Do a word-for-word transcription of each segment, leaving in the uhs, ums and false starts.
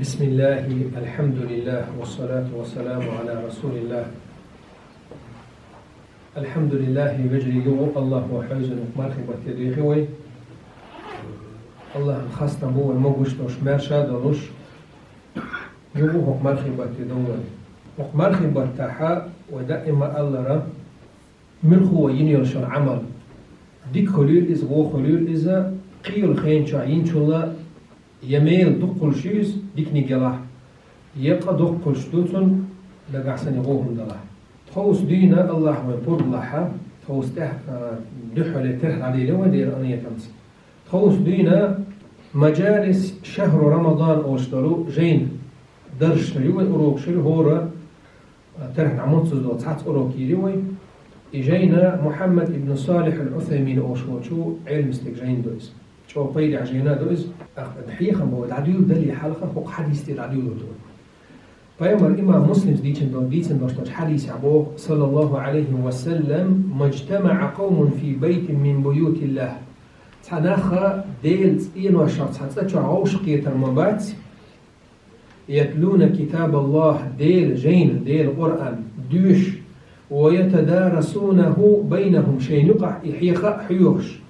بسم الله، الحمد لله، والصلاة والسلام على رسول الله. الحمد لله, вежарий ва Аллах, хьоьзуш ву мархий бетта дехи вай. Аллахьан хастам бу вай могаш долуш, маьрша долуш, юха хӀокху мархий бетта довла. ХӀокху мархий беттахь вай даима аллара, муьлхха вай йина йолу шуна Ӏамал, дика хуьлийла иза, вон хуьлийла иза, кхин йолу хенан чохь йинчул а, я мела дукха хуьлуш ю иза диканиг ялахь, я къа доккха хуьлуш ду цунна, нагахь санна вон хӀума далахь. Тховса дуьйна Аллахьа вайн пурба лахь, тховса тӀехь, а, дуьххьале терхьна дӀадийла вай дера къинхетамца. Тховса дуьйна «Мажалис шахьру Рамадан» олуш долу жайна дарсаш ю вай, урокаш ю, хӀора, а, терхьна моццуза долу цхьацца урок йийр ю вай. И жайна Мухьаммад ибн Салихь ал-Усаймин олуш волчу Ӏелам стеган жайна ду иза. ЧӀогӀа пайдехь жайна ду иза. Ахь хьехам бо дӀадуьйла дале хьалха, хӀокху хьадис тӀе дӀадуьйлур ду вай. Пайхамар имам Муслимс дийцина до-, дийцина долуш долчу хьадисехь боху, саллаллаху Ӏалайхи ва саллам: «Мажтамаъа къавмун фи байтин мин буютиллах». Цхьа нах Делан цӀеношах цхьа цӀа чохь вовшахкхетар ма бац, «ятлуна китабаллах», Делан жайна, Делан Къуръан доьшуш, «ва ятадарасунаху байнахум», шайна юкъахь и хьеха а хьоьхуш,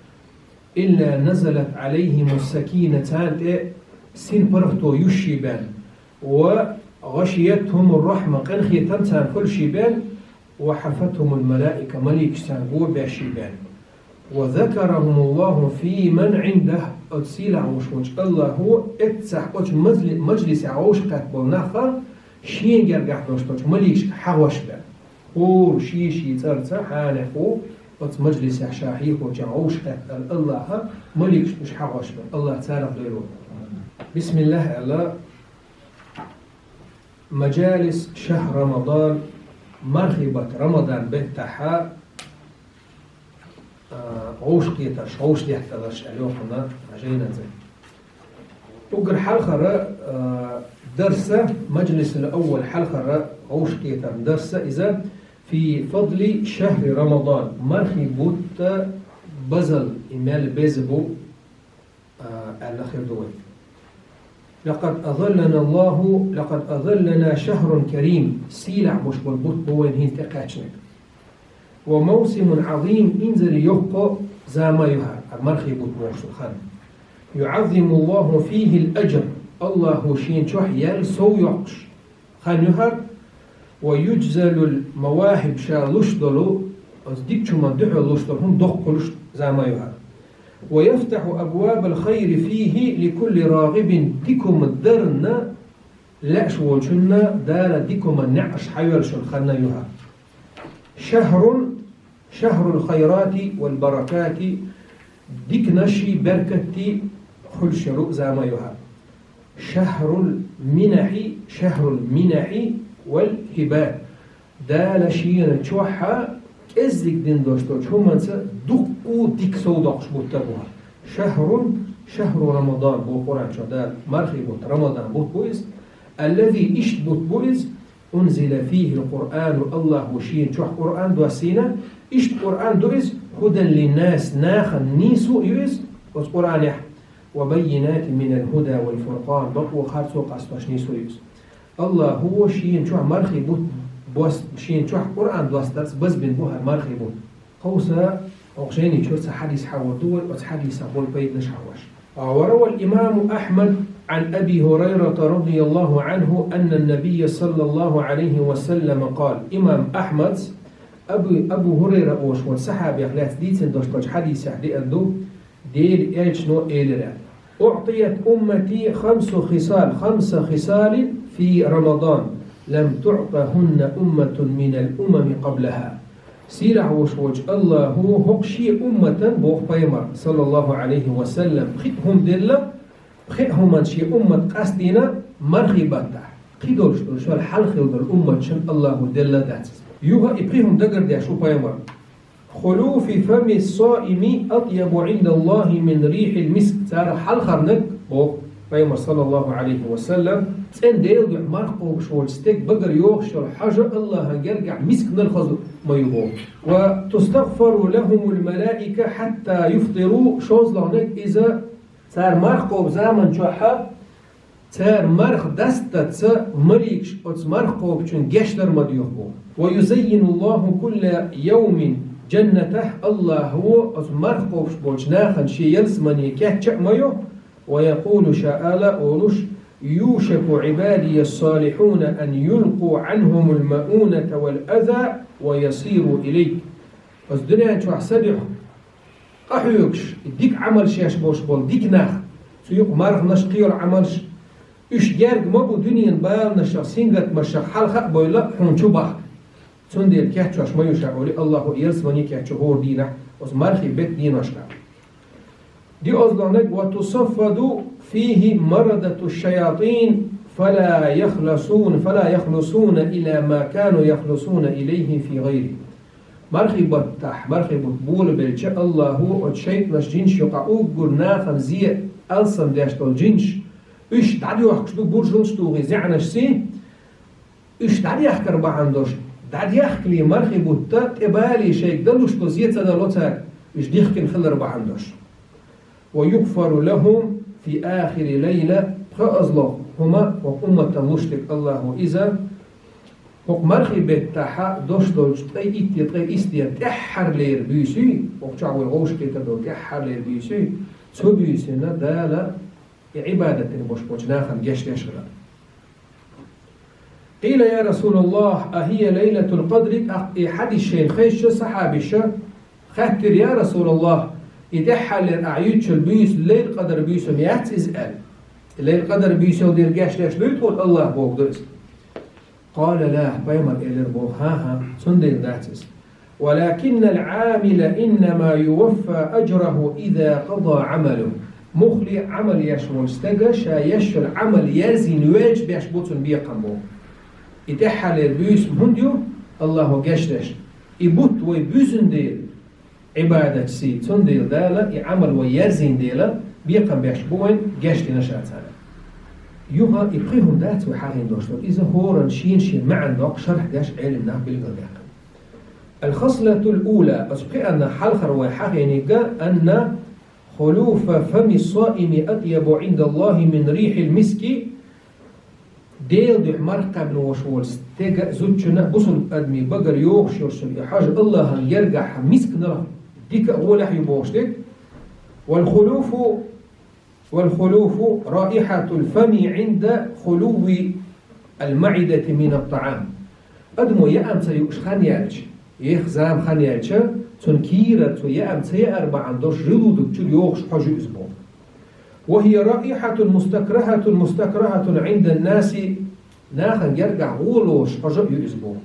«илла назалат Ӏалайхимус сакина», царна тӀе син паргӀато юьсший бен, «ва гӀашиятхумур рахьма», къинхетам царна хуьлший бен, «ва хьафатхумул малаика», маликаш царна го бешший бен. «Ва закарахумуллаху фи ман Ӏиндах», оцу сийлахь волуш волчу Аллахо эццахь оцу мазли-, мажлисехь вовшахкхетта болу нах шена гергахь долуш долчу маликашка хьахош бен. ХӀора шен-шен цӀарца хьанехь ву оцу мажлисехь ша хьехочехь вовшахкхетта Аллаха маликашка уьш хьахош бен. Аллах царах дойла вай. Бисмиллах аьлла, «Мажалис шахьр Рамадан», мархий баттахь Рамадан беттахьа, а, вовшахкхетарш, вовшахдетталарш аьлла йохуна жайнан цӀе. Уггар хьалхара, а, дарса, мажлисул аввал хьалхара вовшахкхетаран дарса иза, «фи фадли шахьри Рамадан», мархий бутта базал, и мел беза бу, а, аьлла хир ду вай. «Лакъад азаллана Аллаху, лакъад азаллана шахьрун карим», сийлахь болуш болу бутт бу вайна хӀинца тӀекхаьчнарг. «Ва мавсимун Ӏазим», инзаре йоккха зама ю хӀара, мархий бутт бохуш долу хан. «ЮӀаззиму Аллаху фихил аджр», Аллахо шена чохь ял сов йоккхуш хан ю хӀара, «ва юджзалул мавахиб», ша луш долу, оцу дикачу хӀуманна дуьхьал луш долу хӀума доккха хуьлуш зама ю хӀара. «Ва яфтахьу абвабал хайри фихи ликулли рагӀибин», дика хӀума дарна лаьаш волчунна Дала дика хӀуманна неӀарш хьайоьллуш йолу хан ю хӀара. «Шахьрун, шахьрул хайрати вал баракати», диканаши беркатти хуьлуш йолу зама ю хӀара. «Шахьрул минахьи, шахьрул минахьи вал хибат». Дала шена чохьа кӀеззиг дина долуш долчу хӀуманца дуккха дика сов доккхуш бутт бу хӀара. «Шахьрун, шахьру Рамадан», боху Къуръан чохь Дала, мархий бутт, Рамадан бутт бу иза. «Аллази», иштта бутт бу иза, «унзила фихил Къуръану», Аллахо шена чохь Къуръан доссийна, иштта Къуръан ду иза, «хӀудан линнас», нахана нийсо а ю иза оцу Къуръанехь, «ва баййинатин минал хӀуда вал фуркъан», бакъо харцо къастош нийсо ю иза. Аллахо шена чохь мархий бутт бос-, шена чохь Къуръан достарца базбина бу хӀара мархий бутт. Кхуза оха жайни чуьра цхьа хьадис хьахор ду вай, оцу хьадисах болу пайданаш хьахош. وروى الإمام أحمد عن أبي هريرة رضي الله عنه أن النبي صلى الله عليه وسلم قال. Имам Ахьмад Абу, Абу Хурайра олуш волчу сахьабех лаьцна дийцина долуш долчу хьадисехь деана ду, Делан элчано элира: «أعطيت أمتي خمس خصال، خمس خصال في رمضان لم تعطهن أمة من الأمم قبلها». Сийлахь волуш волчу Аллахо хӀокху шен умматан, боху пайхамар, саллаллаху Ӏалайхи ва саллам, пхи хӀума делла, пхи хӀуманна шен уммат къастийна мархий баттахь. Кхидолуш долу шуна хьалха хилла долу умматашна Аллахо делла а дац иза. Юха и пхи хӀума дагардеш ву пайхамар. «Хулуфу фами ссаими атъябу Ӏиндаллахи мин рихьил миск». Царах хьалхарниг, боху пайхамар, саллаллаху Ӏалайхи ва саллам, цӀена Делан дуьхьа марха кхобуш волчу стеган багара йогӀуш йолу хьожа Аллахьан гергахь мискнал хаза ма ю, боху. «Ва тустагъфару лахумул малаика хьатта юфтиру», шозлагӀниг иза цара марха кхобу заман чохьа Цара марха дастацца маликаш оцу марха кхобучун гечдар ма доьху боху. ويزين الله كل يوم جنته, Аллахо оцу марха кхобуш болчу нахана шен ялсамане кечъян а ма йо, ويقول, ша ала а олуш: يوشك عبادي الصالحون أن يلقوا عنهم المؤونة والأذى ويصيروا إليك. Оцу дуьнен чохь са дуьхьа къахьоьгуш, и дика Ӏамалш еш болуш болу дика нах, цу юкъа марханаш, кхийолу Ӏамалш, уьш герга ма бу дуьненан баланашах, сингаттамашах хьалха а бевлла хьуна чу бахка. Цундела кечъеш ма ю ша олий, Аллахо ялсамане кечъю хӀора дийнахь, оцу мархийн беттан деношкахь. Диъазлонаг: وتصفد فيه مردة الشياطين فلا يخلصون، فلا يخلصون إلى ما كانوا يخلصون إليه في غيره. Мархийн баттахь, мархийн бутт болабелча, Аллахо оцу шайтӀанаш, жинаш юкъахь уггар нахана зен алсам деш долу жинаш, уьш дӀадоьхкуш ду буржалш тухий зеӀанашций, уьш дӀадехкар бахьана долуш, дӀадехкале мархийн бутта тӀебале шайга далуш долу зен ца дало цара, уьш дихкина хилар бахьана долуш. ويغفر لهم في آخر ليلة, пхоьазло хӀума хӀокху умматан луш дерг Аллахо иза, хӀокху мархийн беттахьа дош долчу ткъе итт я ткъе исс ден тӀаьххьарлера буьйсий, хӀокху чохь вай гӀовшахкхетар долу тӀаьххьарлера буьйсий, цу буьйсина Дала и Ӏибадат дина болуш болчу нахана гечдеш хилар. قيل يا رسول الله أهي ليلة القدر؟ ТӀаккха и хьадис шайна хезча, сахьабаша хаьттира: «Я Расулаллах, и тӀаьххьарлера ахь юьйцучу буьйса Лайлатул-Къадр буьйса яц иза?» – аьлла. И Лайлатул-Къадр буьйсалла дийр гечдеш дуй тхуна Аллах боху ду иза. قال لا, пайхамар элира боху: «ХӀан-хӀа, цундела дац иза». ولكن العامل إنما يوفى أجره إذا قضى عمله. Муххале а Ӏамал еш волу стага ша еш йолу Ӏамал ерзийна ваьлча беш бу цунна бекхам боху. И тӀаьххьарлера буьйса хӀунда ю Аллахо гечдеш? И бутт вай буьзна дела, Ӏибадатций, цундела Дала и Ӏамал вай ерзийна дела, бекхам беш бу вайн гечдина ша царна. Юха и пхи хӀума дац вай хьахийна долуш долу. Иза хӀоранна шена-шена маьӀна доккху шархь деш Ӏелимнаха билгалдаьккхина. الخصلة الأولى, оцу пхиъанна хьалхара вай хьахийнарг, أن خلوف فم الصائم أطيب عند الله من ريح المسك. Делан дуьхьа марха кхаьбна волуш волу стеган а, зудчунна а, бусалба адамийн багара йогӀуш йолуш йолу и хьожа Аллахьан гергахь мисканал дика а, гӀолехь а ю бохуш дерг. والخلوف والخلوف رائحة الفم عند خلو المعدة من الطعام. Адамо яам ца юуш хан яьлча, еха зама хан яьлча, цунна кийрара цо яам ца яар бахьана долуш желудок чуьра йогӀуш хьожа ю иза боху. وهي رائحة مستكرهة مستكرهة عند الناس, нахана гергахь гӀо лоруш хьожа а ю иза боху.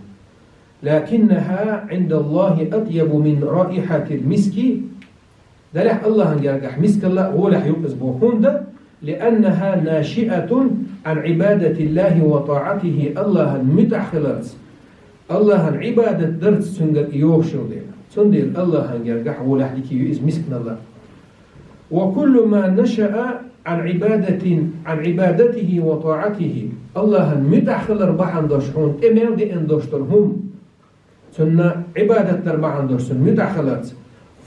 لكنها عند الله أطيب من رائحة المسك. Делахь Аллахьан гергахь мискалла а гӀолехь ю иза боху. ХӀунда? لأنها ناشئة عن عبادة الله وطاعته, Аллахьан муьтӀахь хиларца, Аллахьан Ӏибадат дарца цуьнгара и йогӀуш йолу дела. Цундела Аллахьан гергахь гӀолехь дика ю иза мисканалла. وكل ما نشأ عن عبادة عن عبادته وطاعته, Аллахьан муьтӀахь хилар бахьана долуш хьуна тӀе мел деана долуш долу хӀума, цунна Ӏибадат дар бахьана долуш цунна муьтӀахь хиларца,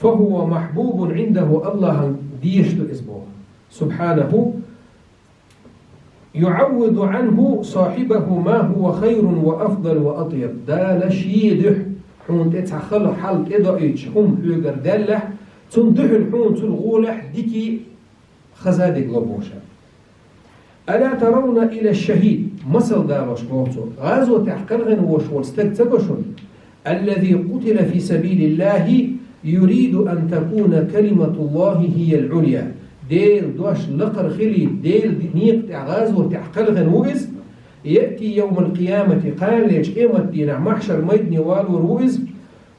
فهو محبوب عنده, Аллахьан дезаш ду иза боху. سبحانه يعوض عنه صاحبه ما هو خير وأفضل وأطيب. Дала шен дуьхьа хьуна тӀе цхьа хала хьал тӀедоуьйтуш хӀума хьоьгара даьллехь, цунна дуьхьал хьуна цунна гӀолехь дикий хаза дерг ло боху ша. ألا ترون إلى الشهيد, масал далош боху цо, гӀазотехь кхелхина волуш волу стаг ца го шуна? الذي قتل في سبيل الله يريد أن تكون كلمة الله هي العليا. Делан дош лакхара хилийта, Делан ди-, некъа тӀехь гӀазотехь кхелхина ву иза. يأتي يوم القيامة, кханалечу къематдийнахь махьшар майдане валор ву иза.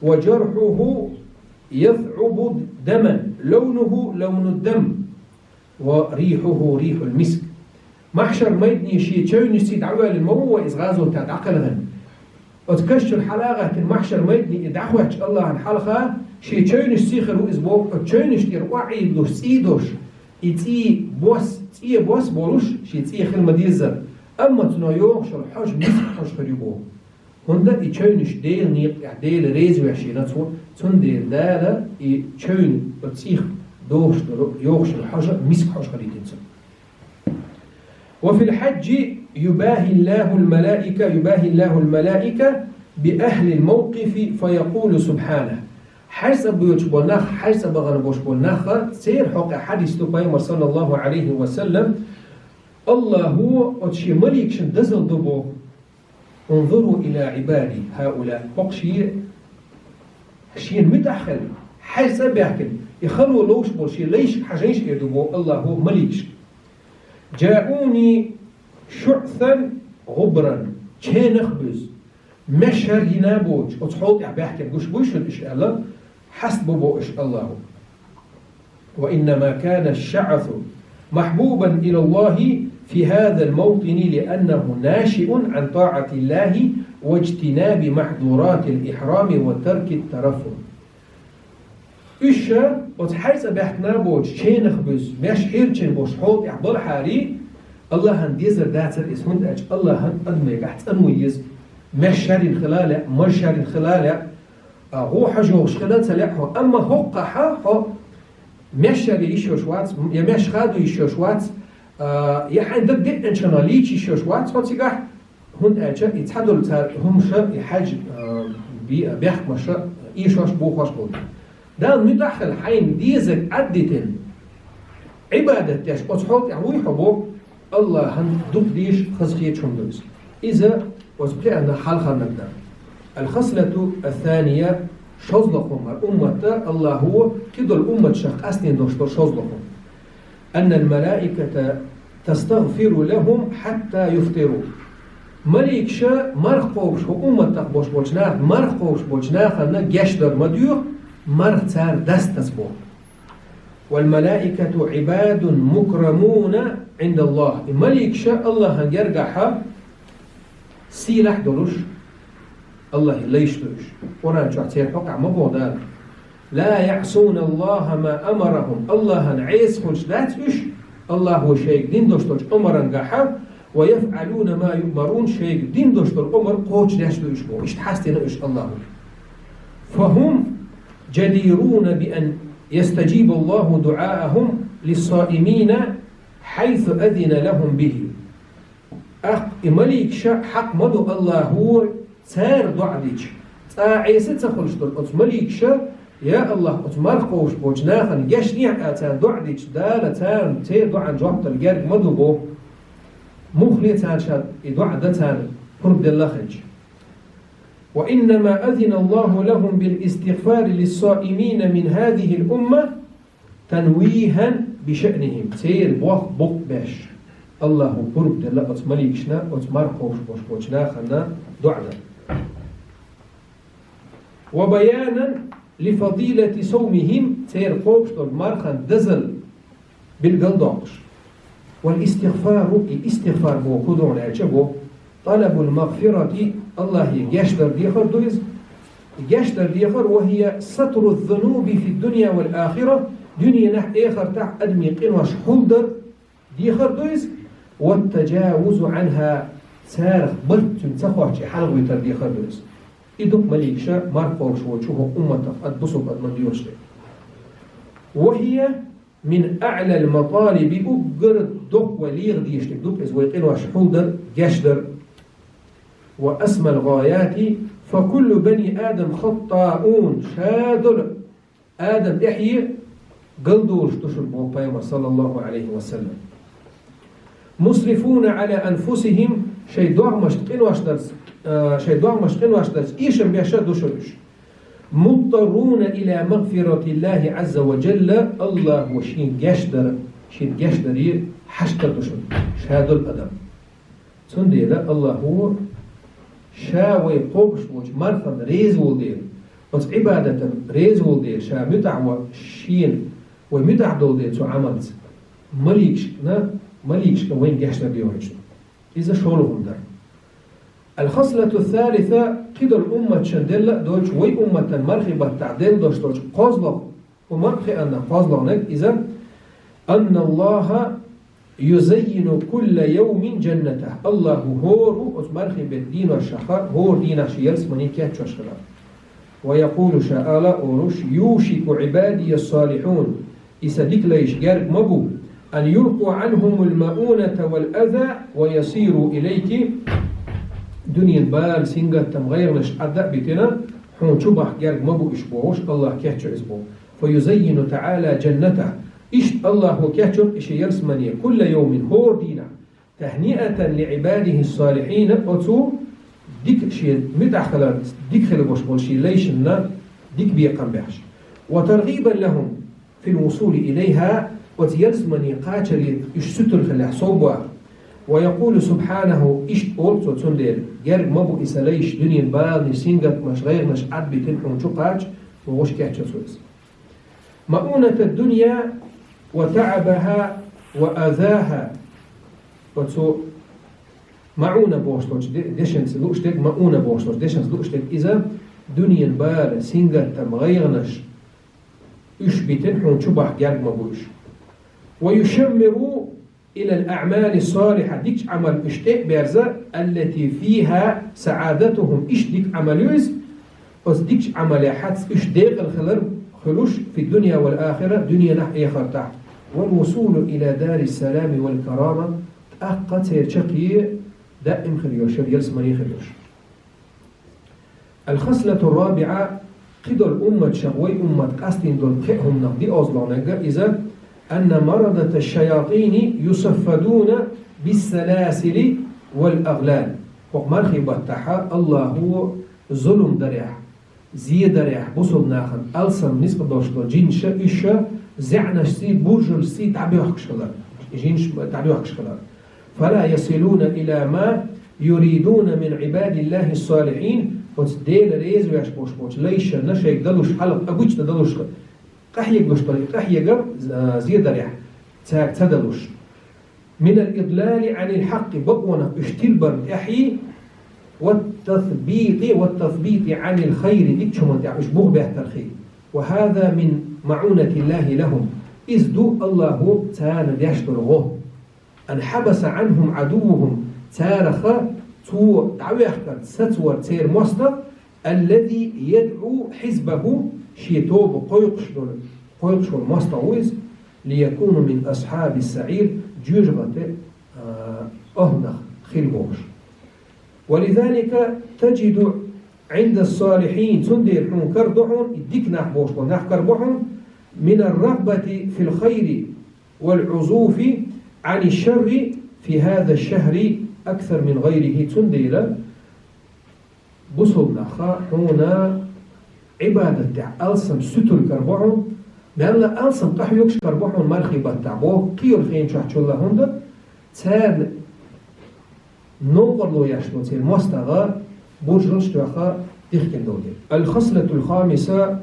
وجرحه يثعب دما، لونه لون الدم، وريحه ريح المسك. Махьшар майдане шен чевнашций дӀавоьллина ма ву вай иза гӀазотехь дӀакхелхина. Оцу каш чуьра хьала а гӀаттина махьшар майдане и дӀахоьттуш Аллахьан хьалха, шен чевнашций хир ву иза боху, оцу чевнаш тӀера охьаӀийдалуш цӀий долуш, и цӀий бос, цӀе бос болуш, шен цӀе хила ма-деззара, амма цунах йогӀуш йолу хьожа миска хьожа хир ю боху. ХӀунда и чевнаш Делан некъа тӀехь Дела реза веш йина цо, цундела Дала и чевнаш оцу цӀийх дохуш долу йогӀуш йолу хьожа миска хьожа хилийтина цунна. وفي الحج يباهي الله الملائكة، يباهي الله الملائكة بأهل الموقف فيقول سبحانه. Хьажцӏа боьдуш бола нах, хьажцӏа бахана болуш бола нах, церан хьокъехь хьадис ду, Пайхамар, саллаллаху Ӏалайхи ва саллам, Аллахо оцу шен маликашна дозалла до боху: انظروا إلى عبادي هؤلاء. ХӀокху шен, шена муьтӀахь хилла, хьажцӀа а баьхкина, и хало ловш болу шен лайшка хьажийша, эр ду боху Аллахо маликашка. جاءوني شعثا غبرا, ченах буьзна, меш шар йина а боцуш, оцу хьола тӀехь баьхкина гуш буй шуна уьш аьлла, хьаста бо боху уьш Аллахо. وإنما كان الشعث محبوبا إلى الله في هذا الموطن لأنه ناشئ عن طاعة الله واجتناب محظورات الإحرام وترك الترفه. Уьш оцу хьажцӀа баьхкина а боцуш, ченах буьзна, меш хьерчина болуш хьола тӀехь балахьарий, Аллахьан дезар дацара иза, хӀунда аьлча Аллахьан адамехь цӀано еза, меш шарйина хила а лаьа, маж шарйина хила а лаьа, а, гӀо хьожа йогӀуш хила а ца лаьа хьо. Амма хӀокхахь хьо меш шаръе йиш йолуш вац, я меш хадо йиш йолуш вац, а, я хьайн даг деъначунах лийча йиш йолуш вац хьо цигахь, хӀунда аьлча и цхьадолу цара хӀумаш, и хьаьж, а, бе-, бехкамаш эшош, бохош болу. Далла муьтӀахь а хилла, хьайна дезарг Ӏаддитина, Ӏибадат деш оцу хьола тӀехь вуй хьо боху, Аллахьан дукха дезаш, хазахеташ хӀума ду иза. Иза оцу пхеанна хьалхарниг дара. الخصلة الثانية, шозлагӀа хӀума хӀара умматта Аллахо кхидолу умматашах къастийна долуш долу шозлагӀа хӀума. أن الملائكة تستغفر لهم حتى يفطروا. Маликаша марха кхобуш хӀу умматах болуш болчу нахана, марха кхобуш болчу нахана гечдар ма доьху, марха цара дастаза боху. والملائكة عباد مكرمون عند الله. И маликаша Аллахьан гергахьа сийлахь долуш, Аллахьан лайш ду уьш. Къуръан чохь церан хьокъехь ма боху Дала: لا يعصون الله ما أمرهم. Аллахьан Ӏеса хуьлуш дац уьш, Аллахьо шайга дина долуш долчу омарангахьа, ويفعلون ما يؤمرون, шайга дина долуш долу омар кхочушдеш ду уьш боху. Иштта хьастина уьш Аллахьо. فهم جديرون بأن يستجيب الله دعاءهم للصائمين حيث أذن لهم به. ТӀаккха и маликаша хьакъ ма ду Аллахьо цара доӀа дича, цкъа Ӏеса ца хуьлуш долу оцу маликаша, я Аллахь, оцу марха кхобуш болчу нахана гечдехьа аьлла царна доӀа дича, Дала царна церан доӀан жоп дала герга ма ду боху. Муххале а царна ша и доӀа дан царна пурба делла а хилча. وإنما أذن الله لهم بالاستغفار للصائمين من هذه الأمة تنويها بشأنهم. Церан боху букъ беш, Аллахьо пурба делла оцу маликашна, оцу марха кхобуш болуш болчу нахана доӀа дан. وبيانا لفضيلة صومهم, церан кхобуш долу мархан дозалла билгалдоккхуш. والاستغفار, и истигъфар боху хӀун ду аьлча боху, طلب المغفرة, Аллахье гечдар дехар ду иза. Гечдар дехар, وهي ستر الذنوب في الدنيا والآخرة, дуьненахь, эхартахь адамийн къинош хьулдар дехар ду иза, والتجاوز عنها, царах барт цуьнан ца хоттуш хьалагӀойтар дехар ду иза. И ду-кх маликаша марха кхобуш волчу хӀокху умматах, ад бусулба адаман доьхуш дерг. وهي من أعلى المطالب, уггар доккха вай леха дезаш дерг ду-кх иза, вай къинош хьулдар, гечдар. وأسمى الغايات, فكل بني آدم خطاؤون, ша долу Адам тӀаьхье галдолуш ду шуна боху Пайхамар, саллаллаху Ӏалайхи ва саллам. مسرفون على أنفسهم, шайн догӀмашна къинош дарца, а, шайн догӀмашна къинош дарца эшам беш а ду шуна уьш. مضطرون إلى مغفرة الله عز وجل, Аллахьо шен гечдар, шен гечдаре хьаштар ду шуна, ша долу адам. Цундела Аллахьо ша вай кхобуш волчу мархана реза волу дела, оцу Ӏибадатана реза волу дела, ша муьтӀахь ван шена, вай муьтӀахь долу дела цу Ӏамалца, маликашкана, маликашкана вайна гечдар доьхуьйтуш ду. Иза шолгӀа хӀума дара. الخصلة الثالثة, кхидолу умматашна делла а доцуш, вай умматан мархий баттахь делла долуш долчу кхозлагӀа хӀума, кхианна кхозлагӀниг иза, أن الله يزين كل يوم جنته. Аллахьо хӀора оцу мархий беттан дийношха, хӀора дийнахь шен ялсамани кечъеш хилар. ويقول, ша ала а олуш: يوشك عبادي الصالحون. И сан дика лайш герга ма бу, أن يلقوا عنهم المؤونة والأذى ويصيروا إليك. Дуьнен бала, сингаттам, гӀайгӀанаш Ӏа а битина, хьуна чу бахка герга ма бу уьш бохуш, АллахӀа кечйо иза боху. فيزين تعالى جنته. Иштта АллахӀа кечйо и шен ялсамани كل يوم, хӀора дийнахь, تهنئة لعباده الصالحين, оцу дика шен муьтӀахь хилар, дика хилла болуш болу шен лайшна дика бекхам беш. وترغيبا لهم في الوصول إليها, оцу ялсамани кхачаре уьш сутара хилахь совбохуш. ويقول سبحانه, иштта олу цо цундела: герга ма бу и сан лайш, дуьнен баланаш, сингаттамаш, гӀайгӀанаш Ӏа а битина хьуна чу кхача, бохуш кечйо цо иза. مؤونة الدنيا وتعبها وأذاها. Оцу маӀуна бохуш долчу де-, дешанца лууш дерг, маӀуна бохуш долчу дешанца лууш дерг иза, дуьнен бала, сингаттам, гӀайгӀанаш уьш битина хьуна чу бахка герга ма бу уьш. ويشمر إلى الأعمال الصالحة, дикачу Ӏамал уьш тӀе а берза, التي فيها سعادتهم, иштта дика Ӏамал ю иза, оцу дикачу Ӏамалехь уьш декъала хилар хуьлуш, في الدنيا والآخرة, дуьненахь а, эхартахь а. والوصول إلى دار السلام والكرامة, тӀаккха церан чаккхе даим хир йолуш, ялсамани хир йолуш. الخصلة الرابعة, кхидолу умматашах вай уммат къастийна долу пхеа хӀуманах диозлонега иза, أن مردة الشياطين يصفدون بالسلاسل والأغلال. ХӀокху мархий баттахь АллахӀа зулум дарехь, зе дарехь бусалба нахана алсам ницкъ долуш долу жинаш, уьш зӀенашций, буржалшций дӀабоьхкуш хилар. Жинаш дӀабоьхкуш хилар. فلا يصلون إلى ما يريدون من عباد الله الصالحين, оцу Дела реза веш болуш болчу лайшна шайга далуш хьалха обычно далуш къахьега долуш долу къахьегар, а, зе дарехь, цаьрга ца далуш. من الإضلال عن الحق, бакъонах уьш тилбарна тӀехь, والتثبيط، والتثبيط عن الخير, дикачу хӀуманна тӀехь уьш буха беттарх. وهذا من معونة الله لهم, иза ду АллахӀа царна деш долу гӀо. أن حبس عنهم عدوهم, царах цо дӀавехкарца сацавар церан мостагӀа, الذي يدعو حزبه, шен тоба кхойкхуш долу, кхойкхуш волу мостагӀа ву иза, ليكونوا من أصحاب السعير, жоьжахатин, а, охӀланах хила бохуш. ولذلك تجد عند الصالحين, цундела хьуна карадо хьуна, и дика нах бохуш болу нах карабо хьуна, من الرغبة في الخير والعزوف عن الشر في هذا الشهر أكثر من غيره. Цундела бусалба нах хьуна Ӏибадат тӀехь алсам суьтур карабо хьуна, мелла алсам къахьоьгуш карабо хьуна мархий баттахь боху, кхийолу хенан чохь чулла, хӀунда царна новкъарло еш долу церан мостагӀа буржалш тоьхна дихкина долу дела. الخصلة الخامسة,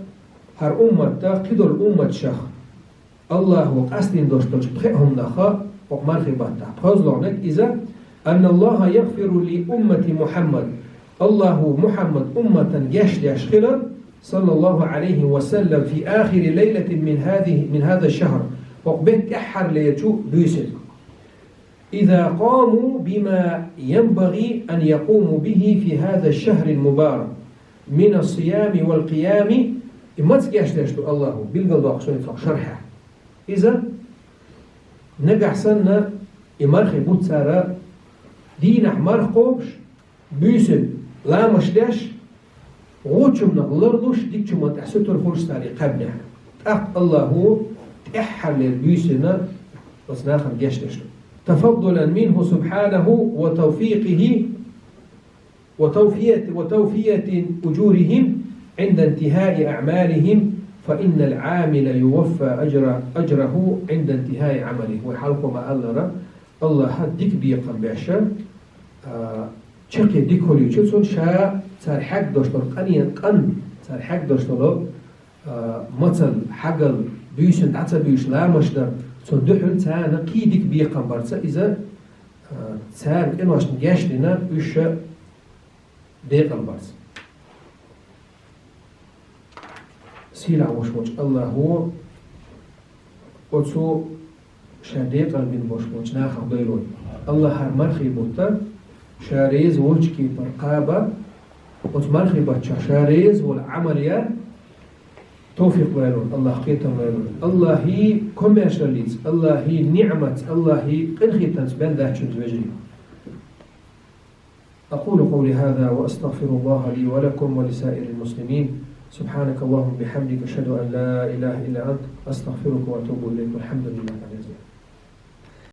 хӀара умматах, кхидолу умматашах АллахӀа къастийна долуш долчу пхеа хӀуманах хӀокху мархий баттахь пхоьазлониг иза, أن الله يغفر لأمة محمد, АллахӀа Мухьаммад умматан гечдеш хилар, صلى الله عليه وسلم, في آخر ليلة من هذه، من هذا الشهر, хӀокху беттан тӀаьххьарлерчу буьйсанна. إذا قاموا بما ينبغي أن يقوموا به في هذا الشهر المبارك من الصيام والقيام. И маца гечдеш ду АллахӀа, билгалдоккхуш вайн цхьа шархьехь. Иза, нагахь санна и мархий бутт цара дийнахь марха кхобуш, буьйсанна ламаш деш, гӀочунах ларлуш, дикачу хӀуманна тӀехь суьтур хуьлуш цара и кхаьбнехь. ТӀаккха АллахӀа тӀаьххьарлера буьйсанна оцу нахана гечдеш ду. تفضلا منه سبحانه وتوفيقه وتوفية، وتوفية أجورهم عند انتهاء أعمالهم، فإن العامل يوفى أجر، أجره عند انتهاء عمله. Вай хьалха ма-аллара, АллахӀа дика бекхам беш, а, чаккхе дика хуьлийча, цунна ша цара хьегдош долу къане-, къан, цара хьегдош долу, а, мацалла, хьагалла, буьйсанна дӀа ца буьйш ламаш дар, цунна дуьхьал царна кхин дика бекхам барца иза, а, царна къиношна гечдина уьш декъал барца. Сийлахь волуш волчу АллахӀа оцу ша декъал бина болуш болчу нахах дойла вай. АллахӀа хӀара мархий бутт ша реза волчу кепара кхаба, оцу мархий баттахь ша реза волу Ӏамал яр, Тавфикъ лойла вайна, АллахӀа кхетам лойла вайна. АллахӀа комаьршаллица, АллахӀа ниӀматца, АллахӀа къинхетамца бен дац чунца, вежарий. أقول قولي هذا وأستغفر الله لي ولكم ولسائر المسلمين. سبحانك اللهم وبحمدك، أشهد أن لا إله إلا أنت، أستغفرك وأتوب إليك. والحمد لله رب العالمين.